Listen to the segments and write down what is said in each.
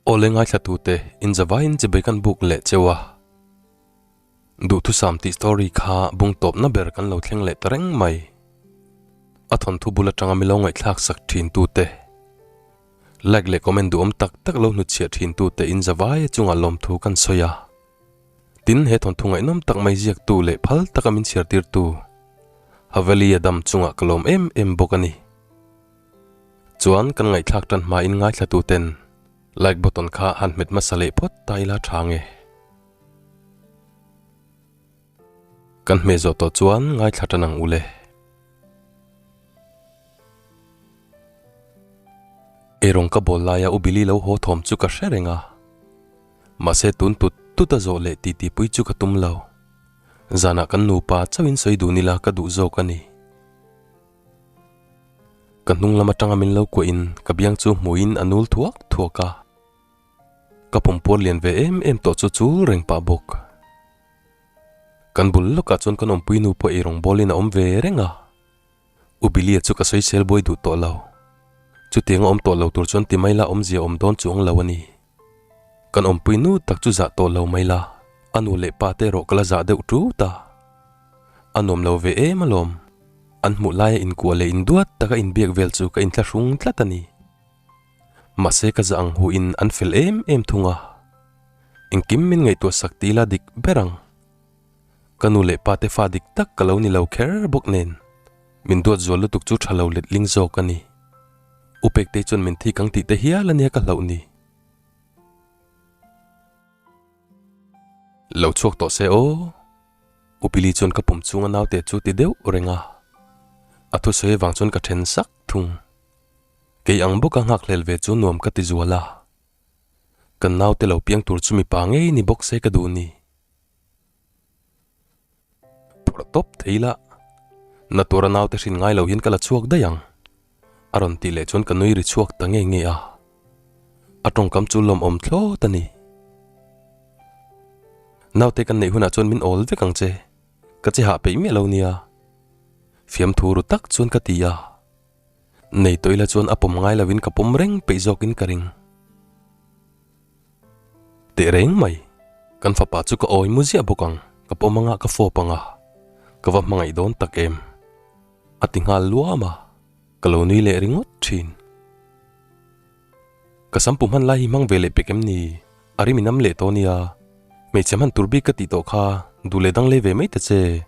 Awle ngaithlatute inzavaiin chibai kan buk leh cheu a. Duhthusam tih story kha bung tawpna ber kan lo thleng leh ta reng mai. A thawnthu bul atanga milo ngaihthlak sak thin tute, like leh comment duhawm tak tak lo hnutchhiah thin tute inzavai chunga lawmthu kan sawi a. Tin, he thawnthu ngaihnawm tak mai ziaktu leh phal taka min chhiartirtu Haveli a dam chungah ka lawm em em bawk a ni. Chuan kan ngaihthlak tan hmain ngaithlatuten like button kha han hmet hmasa leh phawt ta ila tha nge. Kan hmeh zawh tawh chuan ngaithla tan ang ule. Eirawng ka bawl laia U Billy lo haw thawm chu ka hre reng a. Mahse tun tut tut a zawh leh titi pui chu ka tum lo. Zanah kan nupa chauhin sawi dun ila ka duh zawk a ni. Ka hnung lam atanga min lo kuah in ka biang chu hmuin a nul thuak thuak a. Ka pumpuar lian ve em em tawh chu chul reng pah bawk. Kan bul lawkah chuan kan awmpui nu pawh eirawng bawlin a awm ve reng a. U Billy-a chu ka sawisel buai duh tawh lo. Chutiang a awm tawh lo tur chuan ti mai la awmzia awm dawn chuang lo a ni. Kan awmpui nu tak chu zah tawh lo mai la, a nu leh pa te erawh ka la zah deuh tut a. A nuam lo ve em alawm. An hmuh laia inkuah leh induat taka inbiak vel chu ka inthlahrung tlat a ni. Mahse ka zah ang huin an fel em em thung a. Engkim min ngaihtuah sak ti ila dik ber ang. Ka nu leh pa te fa dik tak ka lo ni lo kher bawk nen min duat zual lutuk chu tha lo letling zawk a ni. U Pektei chuan min thik ang tih te hial a nia ka hlauh ni. Lo chhuak tawh se aw. U Pili chuan ka pum chhunga naute chu ti deuh reng a. A thusawi avang chuan ka then sak thung. Kei ang bawka nghakhlel ve chu nuam ka ti zual a. Kan naute lo piang tur chu mipa ngei ni bawk se ka duh ni. Phawrh tawp thei la. Na tura naute hrin ngai lo hian ka la chhuak daih ang. A rawn tih leh chuan ka nui ri chhuak ta nge nge a. A tawngkam chu lawmawm thlawt a ni. Naute kan neih hunah chuan min awl vek ang che. Ka che hah peih miah lo nia. Fiamthu ru tak chuan ka ti a. Nei tawh ila chuan a pawm ngai lovin ka pawm reng peih zawkin ka ring. Teh reng mai. Kan fapa chu ka awi mu ziah bawk ang, ka pawm anga ka fawp anga, ka va hmangaih dawn tak em? A ti nghal luam a, ka lo nui leh ringawt thin. Ka sampu hman lai hi hmang ve leh pek em ni? A rim inam leh tawh nia. Hmeichhe hman tur bik ka tih tawh kha duh leh dang lei ve mai ta che,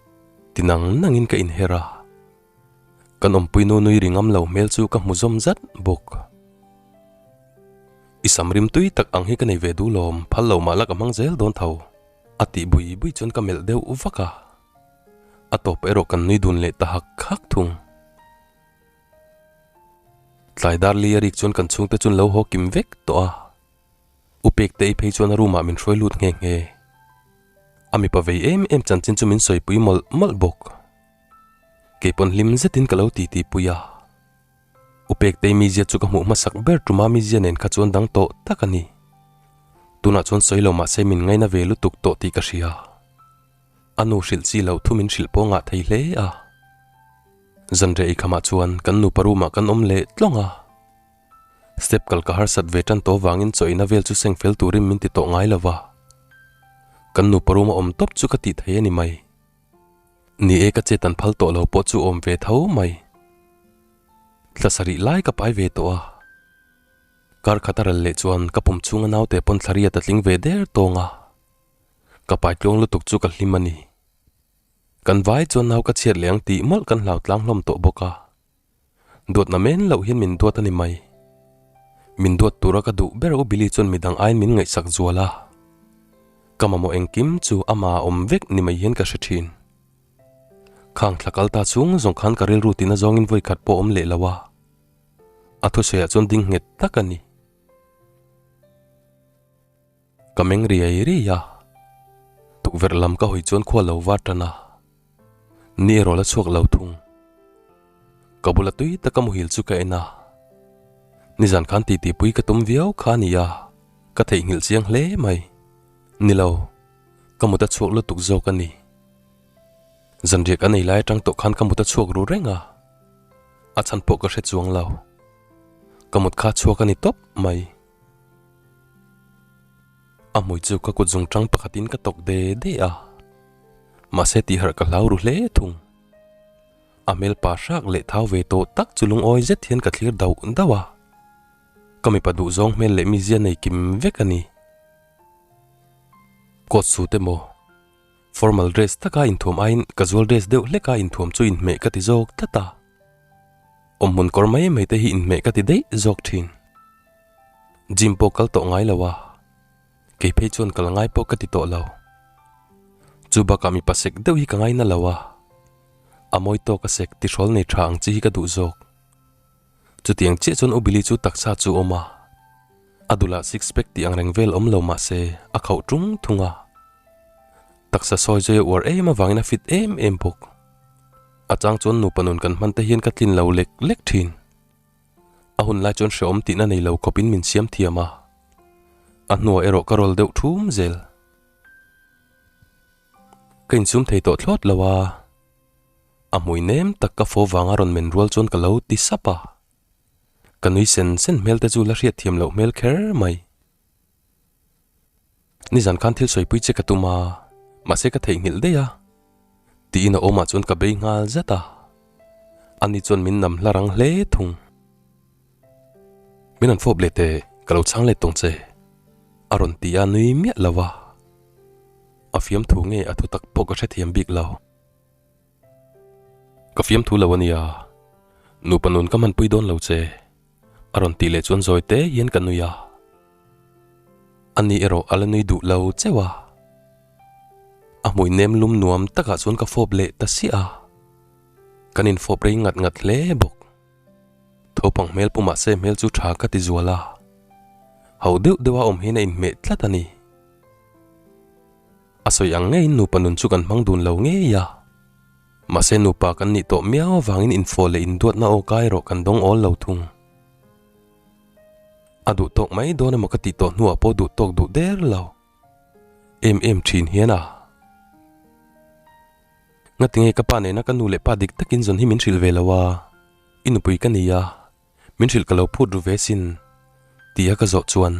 ti nang nangin ka inher a. Kan awmpui nu nui ri ngam lo hmel chu ka hmu zawm zat bawk. I sam rim tui tak ang hi ka nei ve duh lawm, phal lo mah la ka hmang zel dawn tho. A tih bui bui chuan ka melh deuh vak a. A tawp erawh kan nui dun leh ta hak hak thung. Tlai dar li a rik chuan kan chhungte chuan lo haw kim vek tawh a. U Pektei phei chuan a room ah min hruai lut nghe nghe. A mipa vei em em chanchin chu min sawipui mawlh mawlh bawk. Keipawn hlim zetin ka lo titi pui a. U Pektei mizia chu ka hmuh hmasak ber tuma mizia nen kha chuan dang tawh tak a ni. Tunah chuan sawi lo mahse min ngaina ve lutuk tawh tih ka hria. A nu hrilh chi loh thu min hrilh pawh ngah thei hle a. Zanriah ikhamah chuan kan nupa room ah kan awm leh tlawng a. Step kal ka harsat ve tan tawh vangin chaw ina vel chu seng fel turin min ti tawh ngai lo va. Kan nupa room a awm tawp chu ka tih thei a ni mai. Ni e ka chet an phal tawh lo pawh chu awm ve tho mai. Thla sarih lai ka pai ve tawh a. Kar khat a ral leh chuan ka pum chhunga naute pawn thla riat a tling ve der tawng a. Ka pai tluang lutuk chu ka hlim a ni. Kan vai chuan nau ka chhiat leh ang tih mawlh kan hlau tlang hlawm tawh bawk a. Duatna men loh hian min duat a ni mai. Min duat tura ka duh ber U Billy chuan midang aiin min ngaihsak zual a. Ka mamawh engkim chu ama a awm vek ni mai hian ka hre thin. Khang thla kal ta chhung zawng khan ka rilru tina zawngin vawi khat pawh awm leh lo a. A thusawiah chuan ding nghet tak a ni. Ka meng riai riai a, tukverh lam ka hawi chuan khua lo var tan a, ni erawh la chhuak lo thung. Ka bula tui taka muhil chu ka en a, nizan khan titi pui ka tum viau kha a ni a, ka theihnghilh chiang hle mai. Ni lo, ka mut a chhuak lutuk zawk a ni. Zanriak a nei lai atang tawh khan ka mut a chhuak ru reng a, a chhan pawh ka hre chuang lo. Ka mut kha chhuak a ni tawp mai. A hmui chu ka kut zungṭang pakhatin ka tawk de de a, mahse tihharh ka hlau ru hle thung. A hmel pa hrak leh thau ve tawh tak chu lungawi zet hian ka thlir dauh dauh a. Ka mipa duhzawng hmel leh mizia nei kim vek a ni. Coat suit emaw, formal dress taka inthuam aiin casual dress deuh hleka inthuam chu inhmeh ka ti zawk tlat a. Awmhmun kawr mai mai te hi inhmeh ka ti daih zawk thin. Gym pawh kal tawh ngai lo a, kei phei chuan kal ngai pawh ka ti tawh lo. Chu bakah mipa sek deuh hi ka ngaina lo a, a mawi tawk a sek tihrawl nei tha ang chi hi ka duh zawk. Chutiang chiah chuan U Billy chu taksa chu awm a, a dulah six pack tih ang reng vel awm lo mah se a khauh tung thung a. Taksa sawi zui a uar em avangin a fit em em bawk. A chang chuan nupa nun kan hman te hian ka tlin lo lek lek thin. A hun lai chuan hrehawm tihna nei lo khawpin min siam thiam a, a hnuah erawh ka rawl deuh thum zel. Ka insum thei tawh thlawt lo a, a hmui nem tak ka fo vanga rawn men rual chuan ka lo ti sap a. Ka nui sen sen hmel te chu la hriat thiam loh hmel kher mai. Nizan khan thil sawipui che ka tum a, mahse ka theihnghilh daih a, tiin a awmah chuan ka bei nghal zat a. Ani chuan min nam hla rang hle thung. Min rawn fawp leh teh, ka lo chhang let tawng che, a rawn ti a nui miah lo a. A fiamthu nge a thutak pawh ka hrethiam bik lo. Ka fiamthu lo a nia, nupa nun ka hmanpui dawn lo che, a rawn tih leh chuan zawi te hian ka nui a. Ani erawh a la nui duh lo cheuh a. A hmui nem lum nuam takah chuan ka fawp leh ta siah a. Kan infawp rei ngat ngat hle bawk. Thopang hmel pu mahse hmel chu tha ka ti zual a. Ho deuh deuha awm hian a inhmeh tlat a ni. A sawi ang ngeiin nupa nun chu kan hmang dun lo ngei a. Mahse nupa kan nih tawh miau avangin infawh leh induatna aw ka erawh kan dawng awl lo thung. A duh tawk mai dawn emaw ka tih tawh hnuah pawh duh tawk duh der lo. Em em thin hian a. Ngatinge ka pa nena ka nu leh pa dik takin zawn hi min hrilh ve lo a, i nupui ka ni a, min hrilh ka lo phut ru ve sin, tia ka zawh chuan.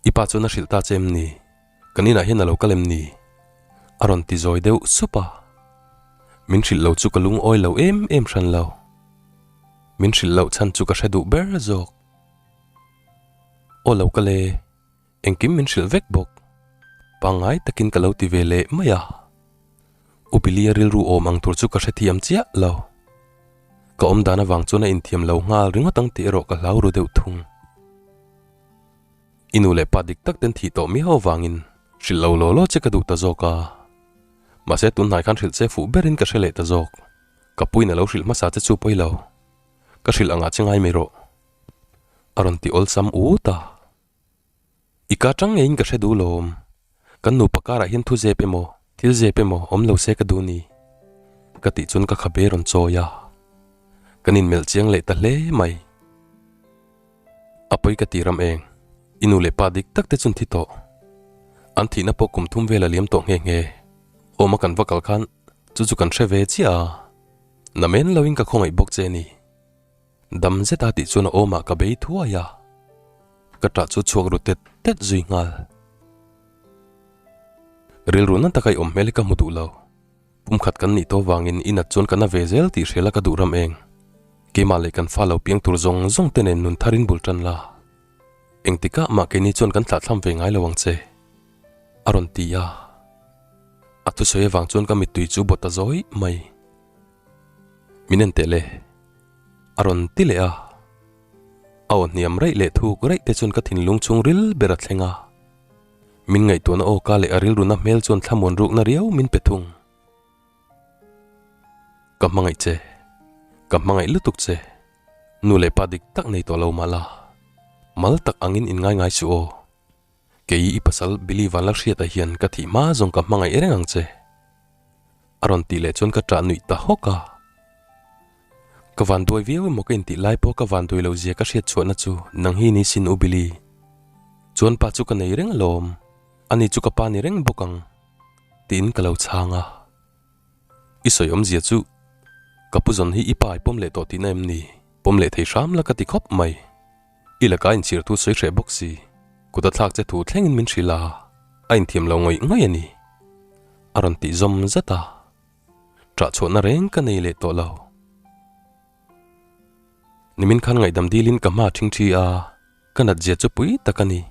I pa chuan a hrilh ta che em ni? Kan inah hian a lo kal em ni? A rawn ti zawi deuh sup a. Min hrilh lo chu ka lungawi lo em em hran lo. Min hrilh loh chhan chu ka hre duh ber zawk. Aw lo kal e, engkim min hrilh vek bawk. Pangngai takin ka lo ti ve leh mai a. U Billy-a rilru awm ang tur chu ka hrethiam chiah lo. Ka awm dan avang chuan a inthiam lo nghal ringawt ang tih erawh ka hlau ru deuh thung. I nu leh pa dik tak ten thih tawh miau avangin hrilh lo law law che ka duh ta zawk a. Mahse tun hnai khan hrilh che fuh berin ka hre leh ta zawk. Ka puiin a lo hrilh hmasa che chu pawi lo. Ka hrilh angah che ngai mai rawh. A rawn ti awlsam ut a. I ka tang ngeiin ka hre duh lawm. Kan nupa karah hian thu zep emaw, thil zep emaw awm lo se ka duh ni. Ka tih chuan ka khabe rawn chawi a. Kan inmelh chiang leh ta hle mai. A pawi ka ti ram eng. I nu leh pa dik tak te chuan thi tawh. An thihna pawh kum thum vel a liam tawh nghe nghe. Home a kan va kal khan chu chu kan hre ve chiah a. Namen loin ka khawngaih bawk che ni. Dam zet a tih chuan a awmah ka bei thuai a. Ka ṭah chu chhuak ru tet tet zui nghal. Rilru na taka i awm hmel hi ka hmu duh lo. Pumkhat kan nih tawh vangin i nat chuan ka na ve zel tih hriala ka duh ram eng. Keimah leh kan fa lo piang tur zawng zawng te nen nun tharin bul tan la. Engtikah mah keini chuan kan thlahthlam ve ngai lo ang che. A rawn ti a. A thusawi avang chuan ka mittui chu bawt ta zawi mai. Min en teh le. A rawn ti leh a. A aw hniam raih leh thuk raih te chuan ka thinlung chhungril ber a thleng a. Min ngaihtuahna aw ka leh a rilruna hmel chuan thlamuan rukna riau min pe thung. Ka hmangaih che. Ka hmangaih lutuk che. Nu leh pa dik tak nei tawh lo mah la. Mal tak angin in ngai ngai suh aw. Kei i pasal Billy Vanlalhriata hian ka thih hma zawng ka hmangaih reng ang che. A rawn tih leh chuan ka ṭah nuih ta hawk a. Ka van duai viau emaw ka intih lai pawh ka van duai loh zia ka hriat chhuahna chu nang hi ni sin u Billy. Chuan pa chu ka nei reng alawm, ani chu ka pa ni reng bawk ang tiin ka lo chhang a. I sawi awmzia chu ka pu zawn hi i pa i pawm leh tawh tihna em ni? Pawm leh thei hram la ka ti khawp mai. I laka inchhir thu sawi hreh bawk si. Kut a thlak che thu thlengin min hrilh a, a inthiam lo ngawih ngawih a ni. A rawn tih zawm zat a, ṭah chhuahna reng ka nei leh tawh lo. Nimin khan ngaihdam dilin ka hma ṭhingṭhi a, ka nat zia chu pui tak a ni.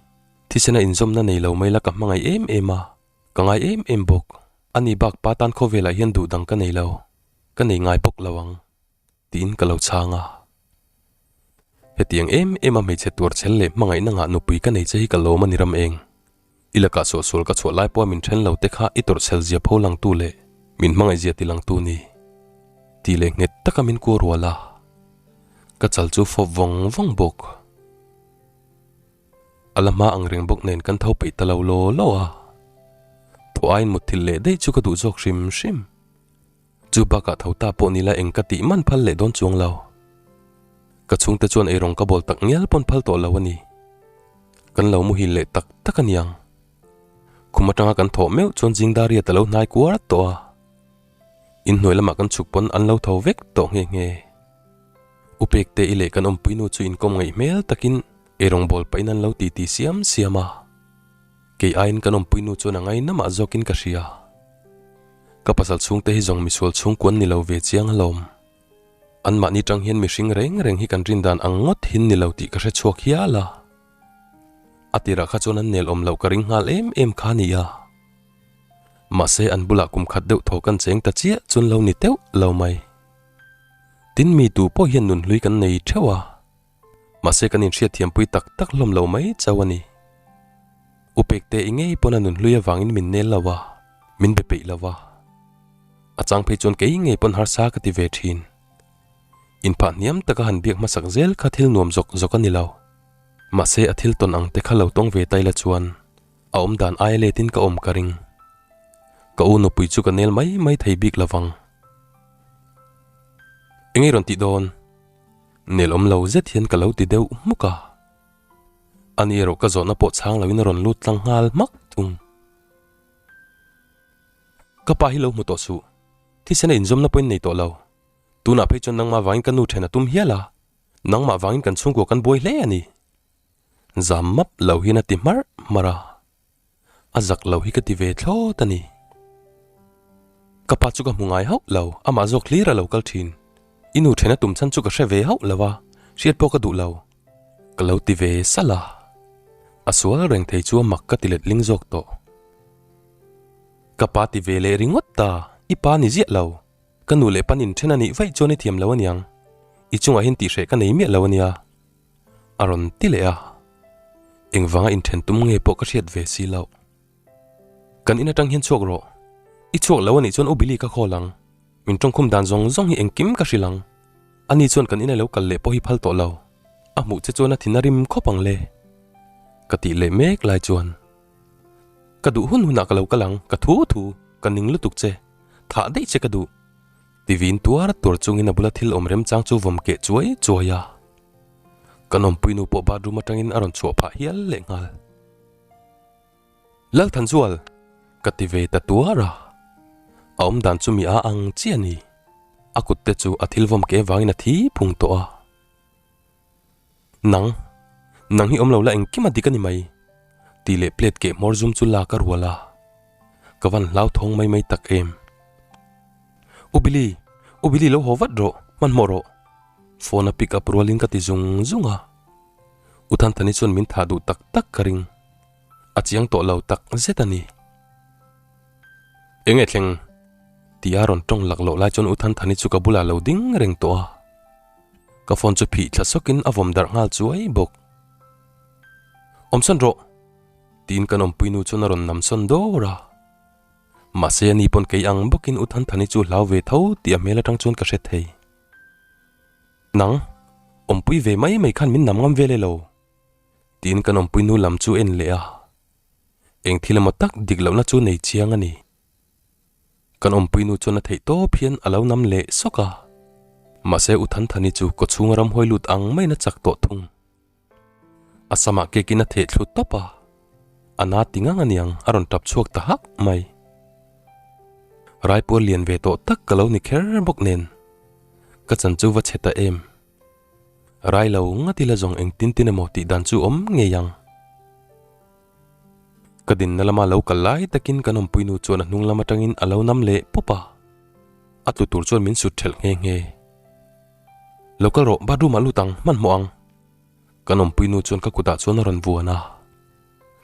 Thisena inzawmna nei lo mai la ka hmangaih em em a, ka ngai em em bawk. Ani bak pa tan khawvelah hian duh dang ka nei lo, ka nei ngai bawk lo ang. Tiin ka lo chhang a. Hetiang em em a hmeichhe tuar chhel leh hmangaihna ngah nupui ka nei che hi ka lawm a ni ram eng. I lakah suahsual ka chhuah lai pawha min then lo te kha i tawrh chhel zia pho langtu leh min hmangaih zia ti langtu ni. Tih leh nghet taka min kuah rual a. Ka chal chu fawp vawng vawng bawk. A la hma ang reng bawk nen kan tho peih ta lo law law a. Thaw aiin mutthilh leh daih chu ka duh zawk hrim hrim. Chu bakah tho ta pawh nila eng ka tih man phal leh dawn chuang lo. Ka chhungte chuan eirawng ka bawl tak ngial pawn phal tawh lo a ni. Kan lo muhil leh tak tak a niang. Khum atanga kan thawh meuh chuan Jingdariat a lo hnai kuar tawh a. Inhnuai lamah kan chhuk pawn an lo tho vek tawh nghe nghe. U Pekte i leh kan awmpui nu chu inkawm ngaih hmel takin eirawng bawl pahin an lo titi siam siam a. Kei aiin kan awmpui nu chuan a ngaina mah zawkin ka hria. Ka pasal chhungte hi zawng misual chhungkuan ni lo ve chiang alawm. Anmahni tang hian mihring reng reng hi kan rin dan ang ngawt hin ni lo tih ka hre chhuak hial a. A tirah kha chuan an nel awm loh ka ring nghal em em kha a ni a. Mahse an bulah kum khat deuh thaw kan cheng ta chiah chuan lo ni teuh lo mai. Tin mi tu pawh hian nunhlui kan nei theuh a. Mahse kan inhriatthiampui tak tak hlawm lo mai chauh a ni. U Pekte i ngei pawn a nunhlui avangin min nel lo a, min be peih lo a. A chang phei chuan kei ngei pawn harsa ka ti ve thin. Inphah hniam taka han biak hmasak zel kha thil nuam zawk zawk a ni lo. Mahse a thil tawn ang te kha lo tawng ve taila chuan a awm dan aia letin ka awm ka ring. Ka u nupui chu ka nel mai mai thei bik lovang. Eng ei rawn tih dawn? Nel awm lo zet hian ka lo ti deuh hmuk a. Ani erawh ka zawhna pawh chhang loin a rawn lut tlang nghal hmak thung. Ka pa hi lo hmu tawh suh. Thisen a inzawmna pawhin nei tawh lo. Tunah phei chuan nangmah vangin ka nu then a tum hial a. Nangmah vangin kan chhungkua kan buai hle a ni. Zam map lo hian a ti hmarh hmarh a. A zak lo hi ka ti ve thlawt a ni. Ka pa chu ka hmu ngai hauh lo, amah zawk hlir a lo kal thin. I nu then a tum chhan chu ka hre ve hauh lo a, hriat pawh ka duh lo. Ka lo ti ve salh a. A sual reng thei chu a mak ka ti letling zawk tawh. Ka pa ti ve leh ringawt ta, i pa ni ziah lo. Ka nu leh panin then a nih vaih chuan i thiam lo aniang. I chungah hian tihhreh ka nei miah lo ania. A rawn ti leh a, engvanga inthen tum nge pawh ka hriat ve si loh. Kan in atang hian chhuak rawh, i chhuak lo anih chuan U Billy ka call ang, min tawngkhum dan zawng zawng hi engkim ka hrilh ang. Ani chuan kan ina lo kal leh pawh hi phal tawh lo, a hmuh che chuan a thin a rim khawp ang le. Ka tih leh mek lai chuan, Ka duh hun hunah ka lo kal ang, ka thu thu, ka ning lutuk che, thah daih che ka duh. Tivin tuar tuar chungin a bula thil awm remchang chu vawm keh chuai chuai a. Kan awmpui nu pawh bathroom atangin a rawn chhuah phah hial leh nghal. Lalthanzual! Ka ti ve ta tuar a. A awm dan chu mi a ang chiah a ni. A kut te chu a thil vawm keh vangin a thi phung tawh a. Nang, nang hi awm lo la engkim a dik a ni mai, tih leh plate keh hmawr zum chu lak a rual a. Ka van hlauthawng mai mai tak em. U Billy, U Billy lo haw vat rawh, hmanhmawh rawh. Phone a pick up rualin ka ti zung zung a. U Thanthani chuan min thah duh tak tak ka ring. A chiang tawh lo tak zet a ni. Enge thleng? Tih a rawn tawng lak loh lai chuan U Thanthani chu ka bulah lo ding reng tawh a. Ka phone chu phih thla sawkin a vawm darh nghal chuai bawk. Awmsawn rawh! Tiin kan awmpuinu chuan a rawn namsawn dawr a. Mahse ani pawn kei ang bawkin U Thanthani chu hlau ve tho tih a hmel atang chuan ka hre thei. Nang, awmpui ve mai mai khan min nam ngam vel e lo. Tiin kan awmpui nu lam chu en leh a. Eng thil emaw tak dik lohna chu nei chiang a ni. Kan awmpui nu chuan a theih tawp hian a lo nam leh sawk a. Mahse U Thanthani chu kawchhunga ramhawi lut ang maiin a chak tawh thung. A samah cake in a theh thlu tawp a, a na ti ngang aniang a rawn tap chhuak ta hak mai. Raipuar lian ve tawh tak ka lo ni kher bawk nen, ka chan chu va chhe ta em. Rai lo ngat ila zawng engtin tin emaw tih dan chu awm ngei ang. Ka dinna lama lo kal lai takin kan awmpuinu chuan a hnung lam atangin a lo nam leh pawp a, a tlu tur chuan min sut thelh nghe nghe. Lo kal rawh, bathroom ah lut ang, hmanhmawh ang. Kan awmpuinu chuan ka kutah chuan a rawn vuan a,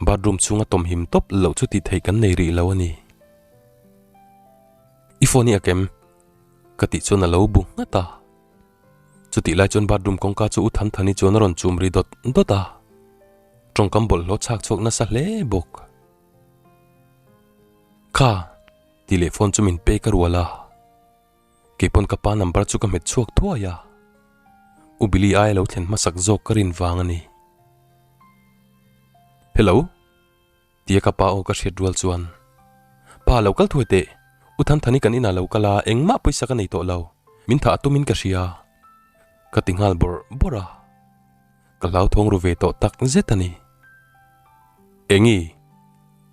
bathroom chhunga tawmhim tawp loh chu tih theih kan nei rih lo a ni. I phone hi a kem? Ka tih chuan a lo bu nghat a. Chutih lai chuan bathroom kawngka chu U Thanthani chuan a rawn chum ri dawt dawt a, tawngkam bawlhhlawh chhak chhuak nasa hle bawk. Kha! Tih leh phone chu min pek a rual a, keipawn ka pa number chu ka hmet chhuak thuai a, U Billy aia lo thlen hmasak zawk ka rin vang a ni. Hello! Tia ka pa aw ka hriat rual chuan, Pa lo kal thuai teh, U Thanthani kan inah lo kal a, engmah pawisa ka nei tawh lo, min thah a tumin ka hria. Ka ti nghal bawrh bawrh a, ka hlauthawng ru ve tawh tak zet a ni. Engi?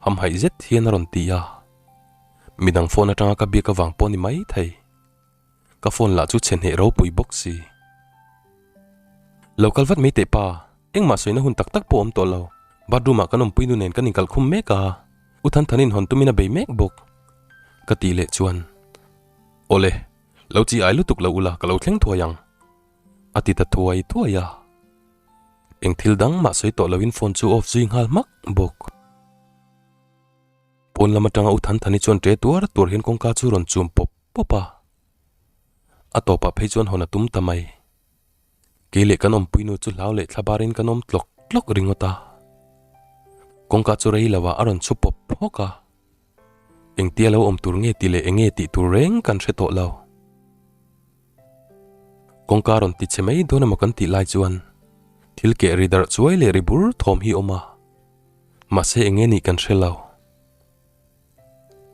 Hamhaih zet hian a rawn ti a, midang phone atanga ka biak avang pawh ni mai thei. Ka phone lah chu chhe hneh ropui bawk si. Lo kal vat mai teh pa, engmah sawina hun tak tak pawh awm tawh lo. Bathroom ah kan awmpui nu nen kan inkalh khum mek a, U Thanthanin hawn tumin a bei mek bawk. Ka tih leh chuan, Awle, lo chi ai lutuk lo ula ka lo thleng thuai ang. A ti ta thuai thuai a. Eng thil dang mah sawi tawh loin phone chu off zui nghal hmak bawk. Pawn lam atanga U Thanthani chuan ṭe tuar tuar hian kawngka chu rawn chum pawp pawp a. A tawpah phei chuan hawn a tum ta mai. Kei leh kan awmpuinu chu hlau leh thlabarin kan awm tlawk tlawk ringawt a. Kawngka chu rei lo ah a rawn chhu pawp phawk a. Engtia lo awm tur nge tih leh enge tih tur reng kan hre tawh lo. Kawngka rawn ti che mai dawn emaw kan tih lai chuan thil keh ri darh chuai leh ri bur thawm hi awm a. Mahse enge nih kan hre lo.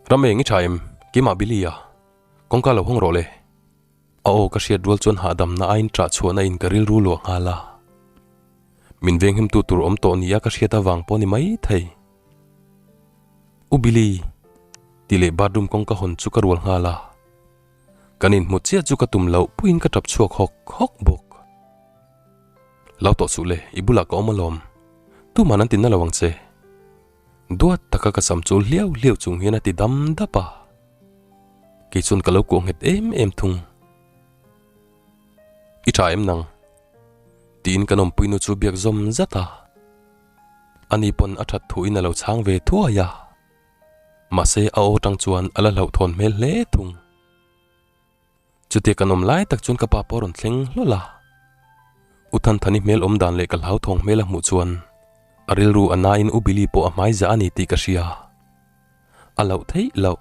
Ram eng i tha em? Keimah Billy a. Kawngka lo hawng rawh le. A aw ka hriat rual chuan hahdamna aiin ṭah chhuahna in ka rilru luah nghal a. Min venghimtu tur awm tawh nia ka hriat avang pawh ni mai thei. U Billy! Tih leh bathroom kawngka hawn chu ka rual nghal a. Kan inhmu chiah chu ka tum loh puiin ka ṭap chhuak hawk hawk bawk. Lau tawh suh le, i bulah ka awm alawm. Tuman an tinna lo ang che. Duat taka ka sam chu hliau hliau chung hian a ti dam dap a. Kei chuan ka lo kuah nghet em em thung. I tha em nang? Tiin kan awmpuinu chu biak zawm zat a. Ani pawn a that thuin a lo chhang ve thuai a. Mahse a aw tang chuan a la hlauhthawn hmel hle thung. Chutia kan awm lai tak chuan ka pa pawh a rawn thleng hlawl a. U Thanthani hmel awm dan leh ka hlauthawng hmel a hmuh chuan a rilru a nain U Billy pawh a hmai zah a ni tih ka hria. A loh theih loh.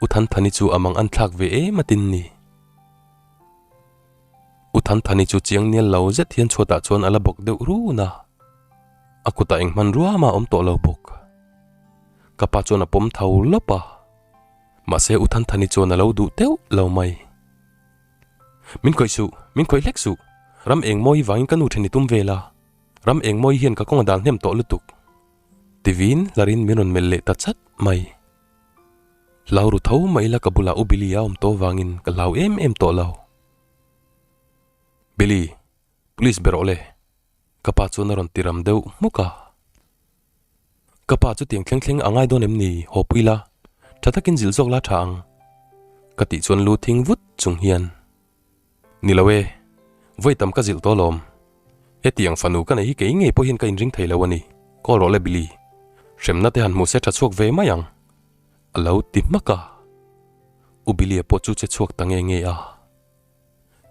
U Thanthani chu a mang an thlak ve em atin ni. U Thanthani chu chiang nial lo zet hian chhuatah chuan a la bawk deuh run a. A kutah eng hmanrua mah a awm tawh lo bawk. Ka pa chuan a pawm tho lawp a. Mahse U Thanthani chuan a lo duh teuh lo mai. Min khawih suh, min khawih hlek suh. Ram eng mawi vangin ka nu then i tum vel a. Ram eng mawi hian ka kawng a dal hnem tawh lutuk. Tivin hlarin min rawn melh leh ta chat mai. Hlau ru tho mai ila ka bulah U Billy a awm tawh vangin ka hlau em em tawh lo. Billy, police be rawh le. Ka pa chuan a rawn ti ram deuh hmuk a. Ka pa chu tiang thleng thleng a ngai dawn em ni? Haw pui la, tha takin zilh zawk la tha ang. Ka tih chuan lu thing vut chung hian, Ni lo e, vawi tam ka zilh tawh alawm. Hetiang fanu ka nei hi kei ngei pawh hian ka inring thei lo a ni, call rawh le Billy. Hremna te han hmuh se tha chhuak ve mai ang. A lo ti hmak a. U Billy-a pawh chu che chhuak ta nge nge a.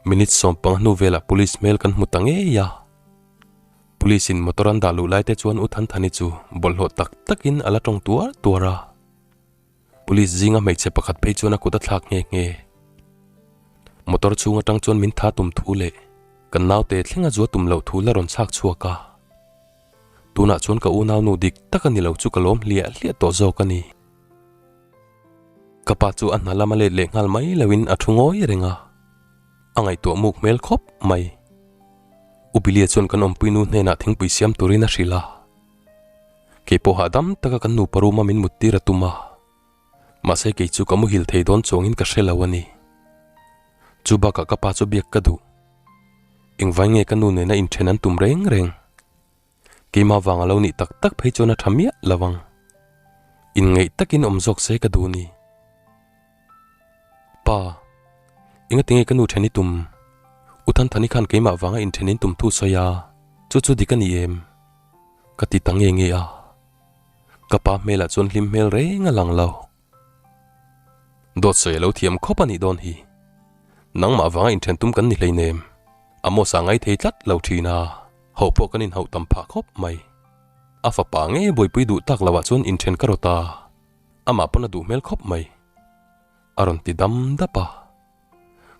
Minute 15 hnu velah police hmel kan hmu ta ngei a. Police in motor an dah luh lai te chuan U Thanthani chu bawlhhlawh tak takin a la tawng tuar tuar a. Police zinga hmeichhe pakhat phei chuan a kut a thlak nghe nghe. Motor chhung atang chuan min tha tum thu leh kan naute thlenga zua tum loh thu la rawn chhak chhuak a. Tunah chuan ka unaunu dik tak a ni lo chu ka lawm hliah hliah tawh zawk a ni. Ka pa chu a hna lama let leh nghal mai loin a thu ngawi reng a, a ngaihtuah muk hmel khawp mai. U Bilia chuan kan awmpuinu hnenah thingpui siam turin a hrilh a, kei pawh hahdam taka kan nupa room a min mut tir a tum a, mahse kei chu ka muhil thei dawn chuangin ka hre lo a ni. Chu bakah ka pa chu biak ka duh. Engvai nge ka nu nena inthen an tum reng reng? Keimah vang a lo nih tak tak phei chuan a tha miah lo ang. Inngeih takin awm zawk se ka duh ni. Pa, engatinge ka nu then i tum? U Thanthani khan keimah vanga inthen in tum thu sawi a, chu chu dik a ni em? Ka ti ta nge nge a. Ka pa hmelah chuan hlim hmel reng a lang lo. Dawt sawi a lo thiam khawp a nih dawn hi. Nangmah vanga inthen tum kan ni hleinem. Amos-a ngai thei tlat lo thin a, hauh pawh kan inhauh tam phah khawp mai. A fapa nge buaipui duh tak loah chuan inthen ka rawt a, amah pawn a duh hmel khawp mai. A rawn ti dam dap a.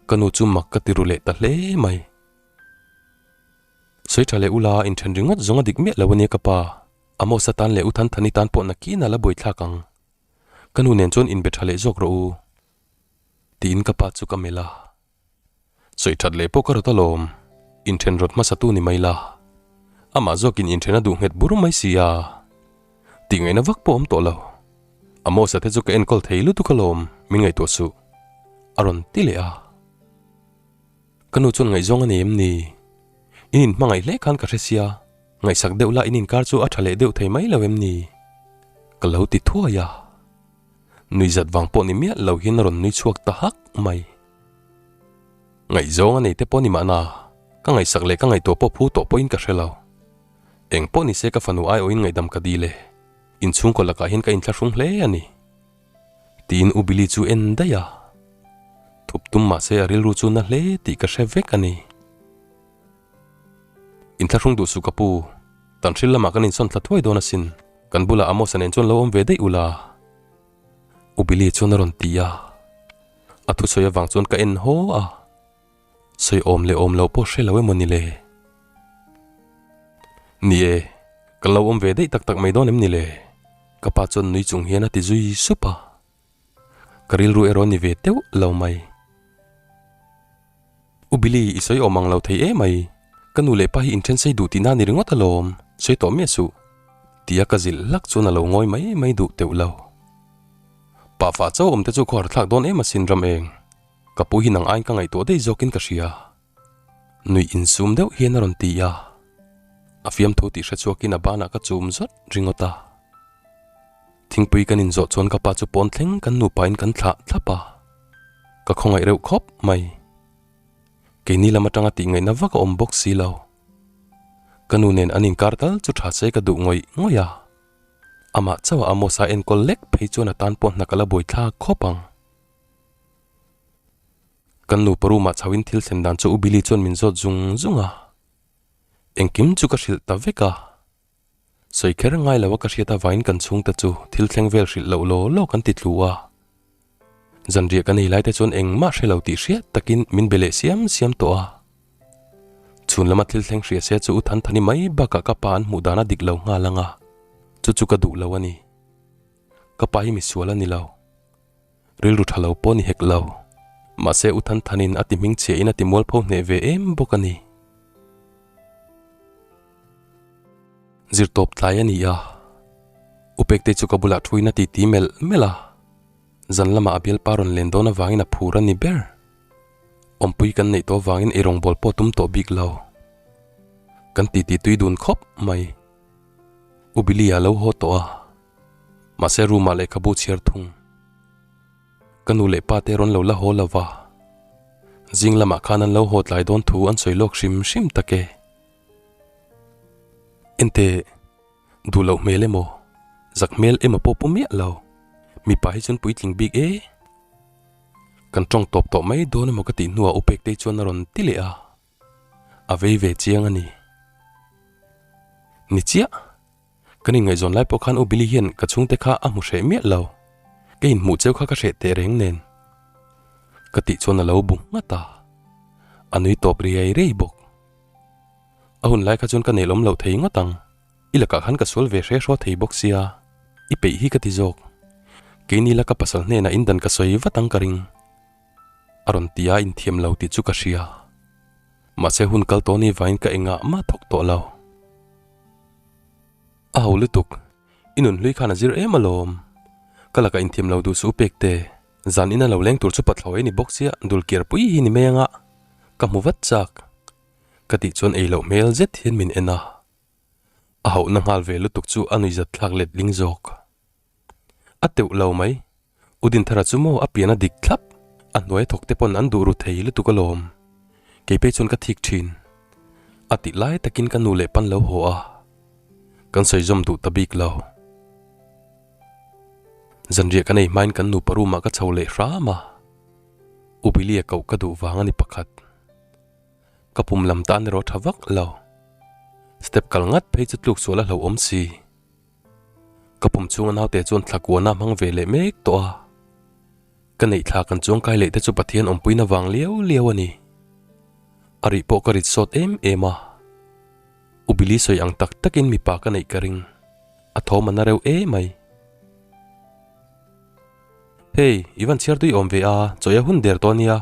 Ka nu chu mak ka ti ru leh ta hle mai. Sawi tha leh ula inthen ringawt zawng a dik miah lo ania ka pa. Amos-a tan leh U Thanthani tan pawh nakin a la buaithlak ang. Ka nu nen chuan inbe tha leh zawk rawh u. Tiin ka pa chu ka melh a. Sawi that leh pawh ka rawt alawm. Inthen rawt hmasa tu ni mai la. Amah zawkin inthen a duh nghet bur mai si a. Tih ngaihna vak pawh awm tawh lo. Amos-a te chu ka enkawl thei lutuk alawm, min ngaihtuah suh. A rawn ti leh a. Ka nu chuan ngaihzawng a nei em ni? In inhmangaih hle khan ka hre sia, ngaihsak deuh la in inkar chu a tha leh deuh thei mai lo em ni? Ka lo ti thuai a. Nuihzat vang pawh ni miah lo hian a rawn nui chhuak ta hak mai. Ngaihzawng a nei te pawh ni mahna, ka ngaihsak leh ka ngaihtuah pawh phu tawh pawhin ka hre lo. Eng pawh ni se ka fanu aiawhin ngaihdam ka dil e. Inchhungkaw lakah hian ka inthlahrung hle a ni. Tiin U Billy chu en daih a. Thup tum mahse a rilru chu na hle tih ka hre vek a ni. Inthlahrung duh suh ka pu, Tanhril lamah kan insawn thla thuai dawn asin, kan bulah Amos-a nen chuan lo awm ve daih ula. U Billy chuan a rawn ti a. A thusawi avang chuan ka en haw a. Sawi awm leh awm lo pawh hre lo emaw ni le? Ni e, kan lo awm ve daih tak tak mai dawn em ni le? Ka pa chuan nui chung hian a ti zui sup a. Ka rilru erawh ni ve teuh lo mai. U Billy, i sawi awm ang lo thei emai. Ka nu leh pa hi inthen sei duh tihna ni ringawt alawm, sawi tawh miah suh. Tia ka zilh hlak chuan a lo ngawi mai mai duh teuh lo. Pa fah chauh awm te chu khawhar thlak dawn em asin ram eng. Ka pu hi nang aiin ka ngaihtuah daih zawkin ka hria. Nuih insum deuh hian a rawn ti a. A fiamthu tih hre chhuakin a banah ka chum zawt ringawt a. Thingpui kan inzawh chuan ka pa chu pawn thleng kan nupain kan thlah thlap a. Ka khawngaih reuh khawp mai. Keini lam atanga tih ngaihna vak a awm bawk si lo. Ka nu nen an inkar tal chu tha se ka duh ngawih ngawih a. Amah chauh a Amos-a enkawl lek phei chuan a tan pawh hna ka la buaithlak khawp ang. Kan nupa room ah chhoin thil thlen dan chu U Billy chuan min zawt zung zung a, engkim chu ka hrilh ta vek a. Sawi kher ngai lo a ka hriat avangin kan chhungte chu thil thleng vel hrilh loh law law kan ti tlu a. Zanriah kan ei lai te chuan engmah hre lo tih hriat takin min be leh siam siam tawh a. Chhun lama thil thleng hria se chu U Thanthani mai bakah ka pa an hmuh dan a dik lo nghal ang a, chu chu ka duh lo a ni. Ka pa hi misual a ni lo. Rilru tha lo pawh ni hek lo. Mahse U Than Thanin a ti hming chhia in a ti mualpho hneh ve em bawk a ni. Zirtawp tlai a ni a. U Pektei chu ka bulah thuin a ti ti melh melh a. Zan lamah a bialpa rawn len dawn avangin a phur a ni ber. Awmpui kan neih tawh avangin eirawngbawl pawh tum tawh bik lo. Kan ti ti tui dun khawp mai. U Billy a lo haw tawh a. Mahse room ah lehkhabu chhiar thung. Ka nu leh pa te rawn lo la haw lo va. Zing lamah khan an lo haw tlai dawn thu an sawi lawk hrim hrim tak e. Ente, duh loh hmel emaw, zak hmel emaw pawh pu miah lo. Mipa hi chuan puitling bik e. Kan tawng tawp tawh mai dawn emaw ka tih hnuah Upektei chuan a rawn ti leh a. A vei ve chiang a ni. Ni chiah. Kan inngaihzawn lai pawh khan U Billy hian ka chhungte kha a hmu hreh miah lo. Ka inhmuh cheu kha ka hreh teh reng nen. Ka tih chuan a lo bu nghat a. A nui tawp riai riai bawk. A hun lai kha chuan ka neilawm loh thei ngawt ang. I lakah khan ka sual ve hre hraw thei bawk sia. I peih hi ka ti zawk. Keini la ka pasal hnenah indan ka sawi vat ang ka ring. A rawn ti a, inthiam lo tih chu ka hria. Mahse hun kal tawh ni vangin ka engah mah thawk tawh lo. A ho lutuk, i nun hlui khan a zir em alawm. Ka lakah inthiam lo duh suh u pek te, zan ina lo leng tur chu pathlawi a ni bawk sia, dul kiar pui hi ni mai anga ka hmu vat chak. Ka tih chuan ei loh hmel zet hian min en a. A hauhna nghal ve lutuk chu a nuihzat thlak letling zawk. A teuh lo mai. U Dinthara chu maw a pian a dik thlap, a hnuai thawk te pawn an duh ru thei lutuk alawm. Kei phei chuan ka thik thin. A tih lai takin ka nu leh pan lo haw a, kan sawi zawm duh ta bik lo. Zanriah kan ei hmain kan nupa room ah ka chho leh hram a, U Billy-a koh ka duh vang a ni pakhat. Ka pum lam tan erawh tha vak lo. Step kal ngat phei chu tluk sual a hlauhawm si. Ka pum chhunga naute chuan thla kuana hmang ve leh mek tawh a. Ka neih thla kan chuangkai leh te chu Pathian awmpuina vang liau liau a ni. A rih pawh ka rit sawt em em a. U Billy sawi ang tak takin mipa ka neih ka ring. A thawm a na reuh e mai. Hey, i van chhiar tui awm ve a, chawi a hun der tawh ania.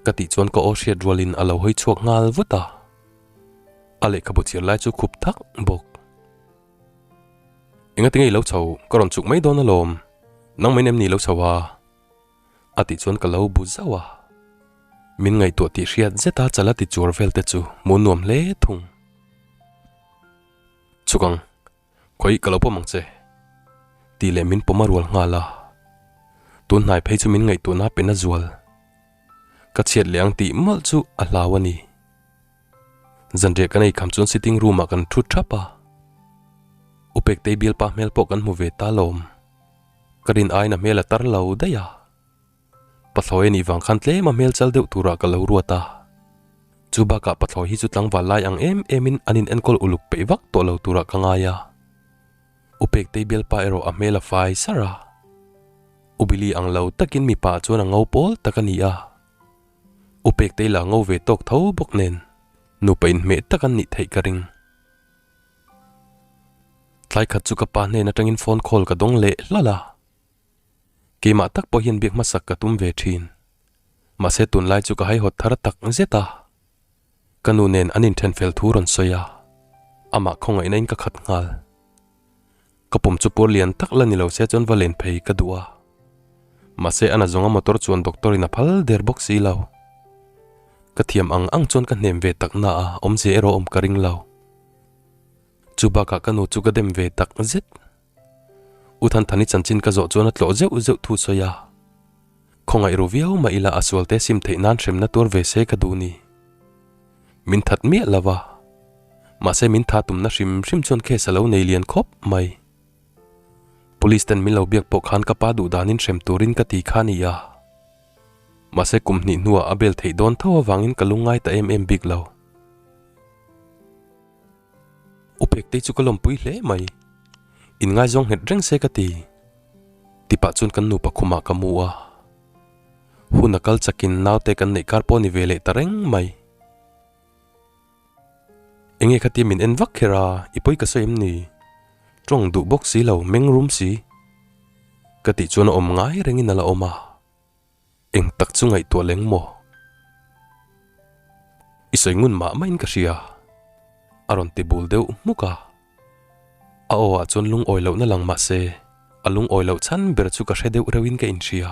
Ka tih chuan ka aw hriat rualin a lo hawi chhuak nghal vut a. A lehkhabu chhiar lai chu khup thak bawk. Engati nge i lo chho, ka rawn chuk mai dawn alawm, nang mai nem ni lo chho a? A tih chuan ka lo bu zauh a. Min ngaihtuah tih hriat zeta chala ti chuar vel te chu hmuh nuam hle thung. Chuk ang, khawi ka lo pawm ang che. Tih leh min pawm a rual nghal a. Tun hnai phei chu min ngaihtuahna pen a zual. Ka chhiat leh ang tih mawlh chu a hlau a ni. Zanriah kan ei kham chuan sitting room ah kan thu thap a. U Pektei bialpa hmel pawh kan hmu ve ta lawm. Ka rin aiin a hmel a tar lo daih a. Pathlawi a nih vang khan tlem a hmel chal deuh turah ka lo ruat a. Chu bakah pathlawi hi chu tlangval lai ang em emin an in enkawl uluk peih vak tawh lo turah ka ngai a. U Pektei bialpa erawh a hmel a fai sar a. U Billy ang lo takin mipa chuan a ngo pawl tak a ni a. U Pektei la ngo ve tawk tho bawk nen nupa inhmeh tak an nih theih ka ring. Tlai khat chu ka pa hnen atangin phone call ka dawng leh hlawlh a. Keimah tak pawh hian biak hmasak ka tum ve thin. Mahse tunlai chu ka haihawt thar tak zet a. Ka nu nen an inthen fel thu rawn sawi a, amah khawngaihna in ka khat nghal. Ka pum chu pur lian tak la ni lo se chuan va len phei ka duh a. Mahse a na zawnga motor chuan doctor in a phal der bawk si lo. Ka thiam ang ang chuan ka hnem ve tak na a, awmzia erawh awm ka ring lo. Chu bakah ka nu chu ka dem ve tak zet. U Thanthani chanchin ka zawh chuan a tlawh zeuh zeuh thu sawi a. Khawngaih ru viau mah ila a sual te sim theih nan hremna tuar ve se ka duh ni. Min that miah lo va. Mahse min tha tumna hrim hrim chuan case a lo nei lian khawp mai. Police ten min lo biak pawh khan ka pa duh danin hrem turin ka ti kha ni a. Mahse kum hnih hnuah a bel theih dawn tho avangin ka lungngai ta em em bik lo. U Pektei chu ka lawmpui hle mai. Inngaizawng nghet reng se ka ti. Tipah chuan kan nupa khumah ka mu a. Hun a kal chakin naute kan neih kar pawh ni ve leh ta reng mai. Enge khatia min en vak kher a, i pawi ka sawi em ni? Tawng duh bawk si lo, meng rum si. Ka tih chuan a awm ngai rengin a la awm a. Eng tak chu ngaihtuah leng maw? I sawi ngun mah mahin ka hria. A rawn ti bul deuh hmuk a. A aw ah chuan lungawi lohna lang mah se, a lungawi loh chhan ber chu ka hre deuh reuhin ka inhria.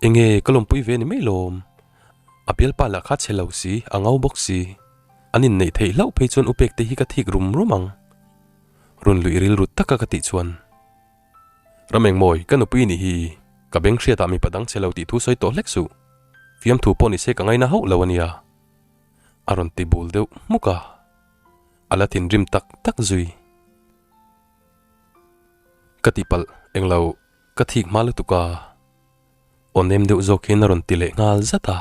Enge ka lawmpui ve ni mai lawm? A bialpa lah kha che lo si, a ngau bawk si. An inneih theih hlauh phei chuan upek te hi ka thik rum rum ang. Run luih rilru taka ka tih chuan. Ramengmawi, ka nupui nih hi, ka beng hriatah mipa dang che lo tih thu sawi tawh hlek suh. Fiamthu pawh ni se ka ngaina hauh lo a nia. A rawn ti bul deuh hmuk a. A la thinrim tak tak zui. Ka tihpalh englo ka thik hma lutuk a. Aw nem deuh zawk hian a rawn ti leh nghal zat a.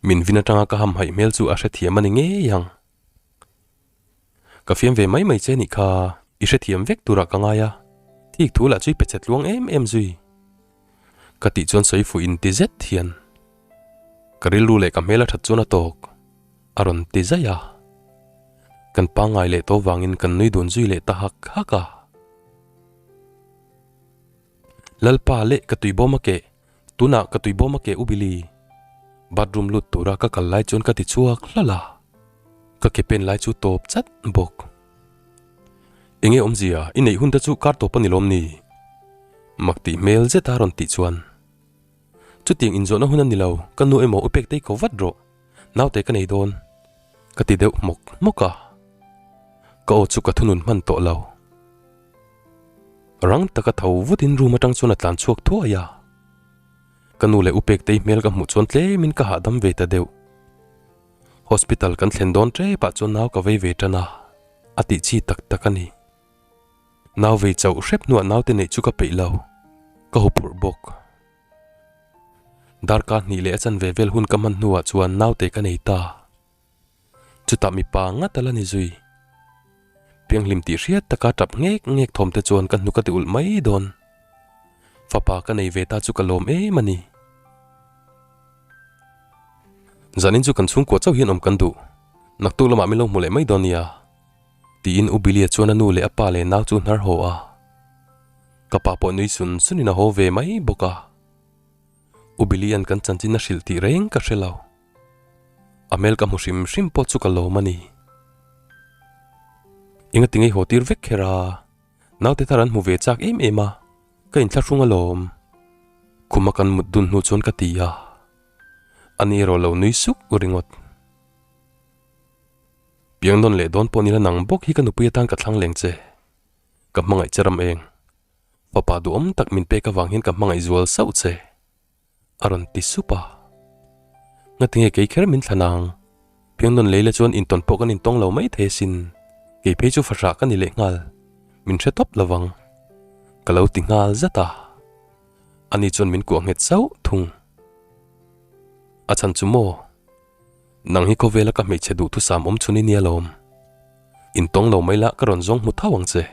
Min vin atanga ka hamhaih hmel chu a hrethiam a ni ngei ang. Ka fiam ve mai mai che nih kha, i hrethiam vek turah ka ngai a, thik thu lah chu i pe che tluang em em zui. Ka tih chuan sawi fuh in ti zet hian ka rilru leh ka hmel a that chuan a tawk a rawn ti zaih a. Kan pangngai leh tawh vangin kan nui dun zui leh ta hak hak a. Lalpa leh ka tuibawm a keh, tunah ka tuibawm a keh u Billy. Bathroom lut tura ka kal lai chuan ka ti chhuak hlawlh a, ka ke pen lai chu tawp chat bawk. Enge awmzia, i neih hun te chu kar tawp a ni lawm ni? Mak tih hmel zeta rawn tih chuan. Chutiang inzawhna hun a ni lo, ka nu emaw u pek tei ko vat rawh, naute ka nei dawn. Ka ti deuh hmawk hmawk a, ka aw chu ka thunun hman tawh lo. Rang taka tho vutin room atang chuan a tlan chhuak thuai a. Ka nu leh u Pektei hmel ka hmuh chuan tlemin ka hahdam ve ta deuh. Hospital kan thlen dawn tepah chuan nau ka vei ve tan a, a tih chi tak tak a ni. Nau vei chauh hrep hnuah naute neih chu ka peih lo, ka huphurh bawk. Darkar hnih leh a chanve vel hun ka hman hnuah chuan naute ka nei ta. Chutah mipa ngat a la ni zui. Pianghlim tih hriat taka tap ngek ngek thawm te chuan ka hnuk a ti ulh mai dawn. Fapa ka nei ve ta chu ka lawm em a ni. Zanin chu kan chhungkua chauh hian awm kan duh. Naktuk lamah min lo hmu leh mai dawn nia. Tiin U Billy-a chuan a nu leh a pa leh nau chu hnar haw a. Ka pa pawh nui sun sunin a haw ve mai bawk a. U Billy-a'n kan chanchin a hrilh tih reng ka hre lo. A hmel ka hmu hrim hrim pawh chu ka lawm a ni. Enga ti ngei haw tir vek kher a, naute thar an hmu ve chak em em a, ka inthlahrung alawm. Khuma kan mut dun hnu chuan ka ti a, ani erawh lo nui suk ringawt. Piang nawn leh dawn pawh nila nang bawk hi ka nupui atan ka thlang leng che. Ka hmangaih che ram eng. Fapa duhawm tak min pek avang hian ka hmangaih zual sauh che. A rawn ti sup a. Ngatinge kei kher min thlan ang? Piang nawn leila chuan intawn pawh kan intawng lo mai thei asin. Kei phei chu fahrah ka ni leh nghal. Min hre tawp lovang. Ka lo ti nghal zat a. Ani chuan min kuah nghet sauh thung. A chhan chu maw? Nang hi khawvela ka hmeichhe duhthusam awm chhun i nia lawm. Intawng lo mai la ka rawn zawng hmu thau ang che.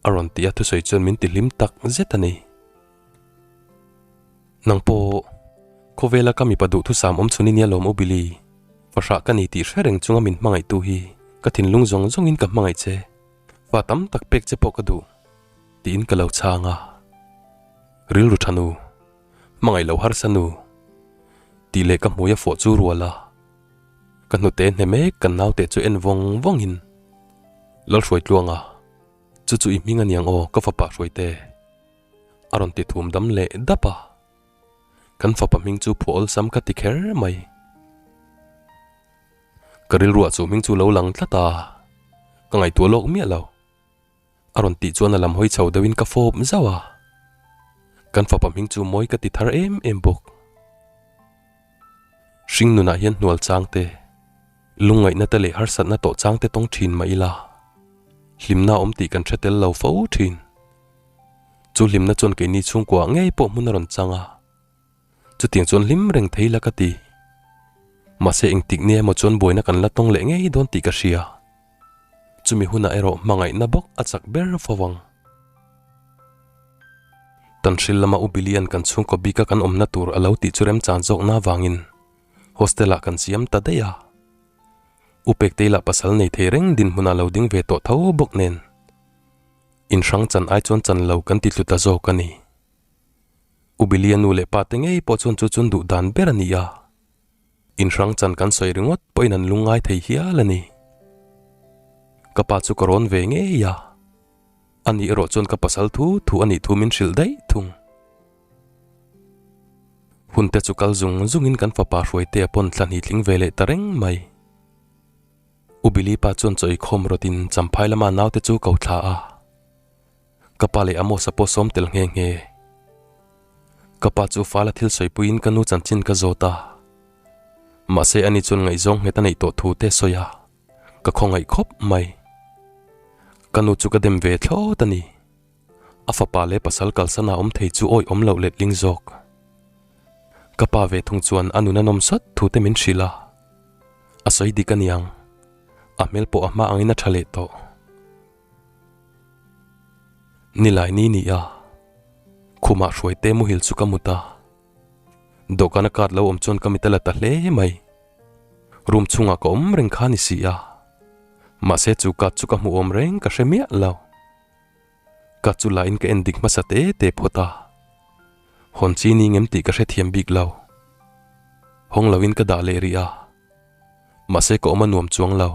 A rawn ti a thusawi chuan min ti hlim tak zet a ni. Nang pawh khawvela ka mipa duhthusam awm chhun i nia lawm U Billy. Fahrah ka ni tih hre reng chunga min hmangaihtu hi ka thinlung zawng zawngin ka hmangaih che. Fa tam tak pek che pawh ka duh tiin ka lo chhang a. Rilru tha nu. Hmangaih lo harsa nu tih leh ka hmui a fawh chu rual a, ka hnute hne mek kan naute chu en vawng vawng in Lalhruai tluanga chu chu i hming a niang aw ka fapa Hruaite a rawn ti thum dam leh dap a, kan fapa hming chu phuah awlsam ka ti kher mai. Ka rilruah chu hming chu lo lang tlat a, ka ngaihtuah lawk miah lo. A rawn tih chuan a lam hawi chho deuhin ka fawp zauh a, kan fapa hming chu mawi ka ti thar em em bawk. Hring nunah hian hnual chang te, lungngaihna te leh harsatna tawh chang te tawng thin mah ila, hlimna awm tih kan hre tel lo fo thin. Chu hlimna chuan keini chhungkuaah ngei pawh hmun a rawn chang a. Chutiang chuan hlim reng thei la ka ti. Mahse engtik nia emaw chuan buaina kan la tawng leh ngei dawn tih ka hria. Chumi hunah erawh hmangaihna bawk a chak ber fo ang. Tanhril lama U Billy-a'n kan chhungkaw bika kan awmna tur a lo tih chu remchan zawkna avangin hostel-ah kan siam ta daih a. U Pektei lah pasal nei thei reng dinhmunah lo ding ve tawh tho bawk nen inhrang chan ai chuan chan lo kan ti tlu ta zawk a ni. U Billy-a nu leh pa te ngei pawh chuan chu chuan duh dan ber a ni a, inhrang chan kan sawi ringawt pawhin an lungngai thei hial a ni. Ka pa chu ka rawn ve ngei a, ani erawh chuan ka pasal thu thu a nih thu min hrilh daih thung. Hun te chu kal zung zungin kan fapa Hruaitea pawn thla hnih tling ve leh ta reng mai. U Billy pa chuan chaw eikhawm rawtin Champhai lama naute chu ko thla a. Ka pa leh Amos-a pawh sawm tel nghe nghe. Ka pa chu fala thil sawipuiin ka nu chanchin ka zawt a. Mahse ani chuan ngaihzawng nghet a neih tawh thu te sawi a, ka khawngaih khawp mai. Ka nu chu ka dem ve thlawt a ni. A fapa leh pasal kalsana awm thei chu awih awm loh letling zawk. Ka pa ve thung chuan a nun a nawm sat thu te min hrilh a. A sawi dik a niang. A hmel pawh a hma angin a tha leh tawh. Nilai ni ni a, khumah Hruaite muhil chu ka mut a, dawhkana card lo awm chuan ka mit a la ta hle mai. Room chhungah ka awm reng kha ni si a, mahse chu card chu ka hmuh awm reng ka hre miah lo. Card chu la in ka en dik hmasa te te phawt a, hawn chi ni ngem tih ka hrethiam bik lo. Hawng lo in ka dah leh rih a, mahse ka awm a nuam chuang lo.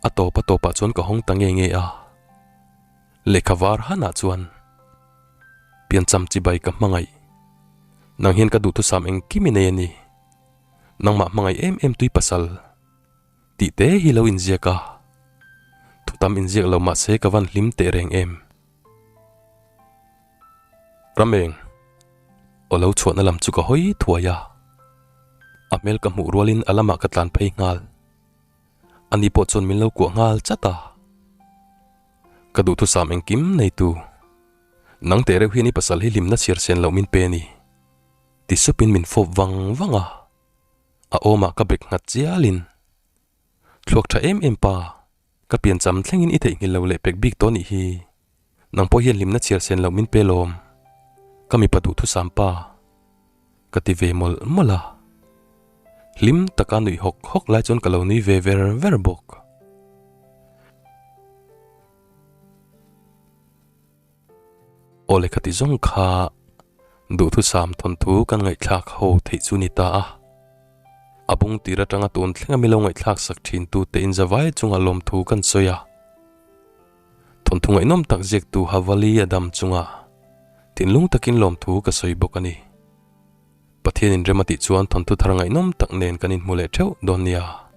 A tawp a tawpah chuan ka hawng ta nge nge a, lehkha var hanah chuan piancham chibai ka hmangaih. Nang hian ka duhthusam engkim i nei a ni. Nangmah hmangaih em em tui pasal tih te hi lo inziak a, thutam inziak lo mahse ka van hlim teh reng em. Rameng, aw lo chhuahna lam chu ka hawi thuai a. A hmel ka hmuh rualin a lamah ka tlan phei nghal. Ani pawh chuan min lo kuah nghal chat a. Ka duhthusam engkim neitu. Nang teh reuh hian i pasal hi hlimna chhiar sen loh min pe a ni. Ti supin min fawp vang vang a. A awmah ka bek nghat chialin. Thluak tha em em pa, ka piancham thlengin i theihnghilh lo leh pek bik tawh nih hi. Nang pawh hian hlimna chhiar sen loh min pe lawm. Ka mipa duhthusam pa. Ka ti ve mawlh mawlh a. Hlim taka nuih hawk hawk lai chuan ka lo nui ve ver ver bawk. Aw lehkha ti zawng kha duhthusam thawnthu kan ngaihthlak ho theih chu ni ta a. A bung tir atanga tun thlenga milo ngaihthlak sak thin tu te inzavai chunga lawmthu kan sawi a. Thawnthu ngaihnawm tak ziaktu Havali a dam chunga thinlung takin lawmthu ka sawi bawk a ni. Pathianin rem a tih chuan thawnthu thar ngaihnawm tak nen kan inhmu leh theuh dawn nia.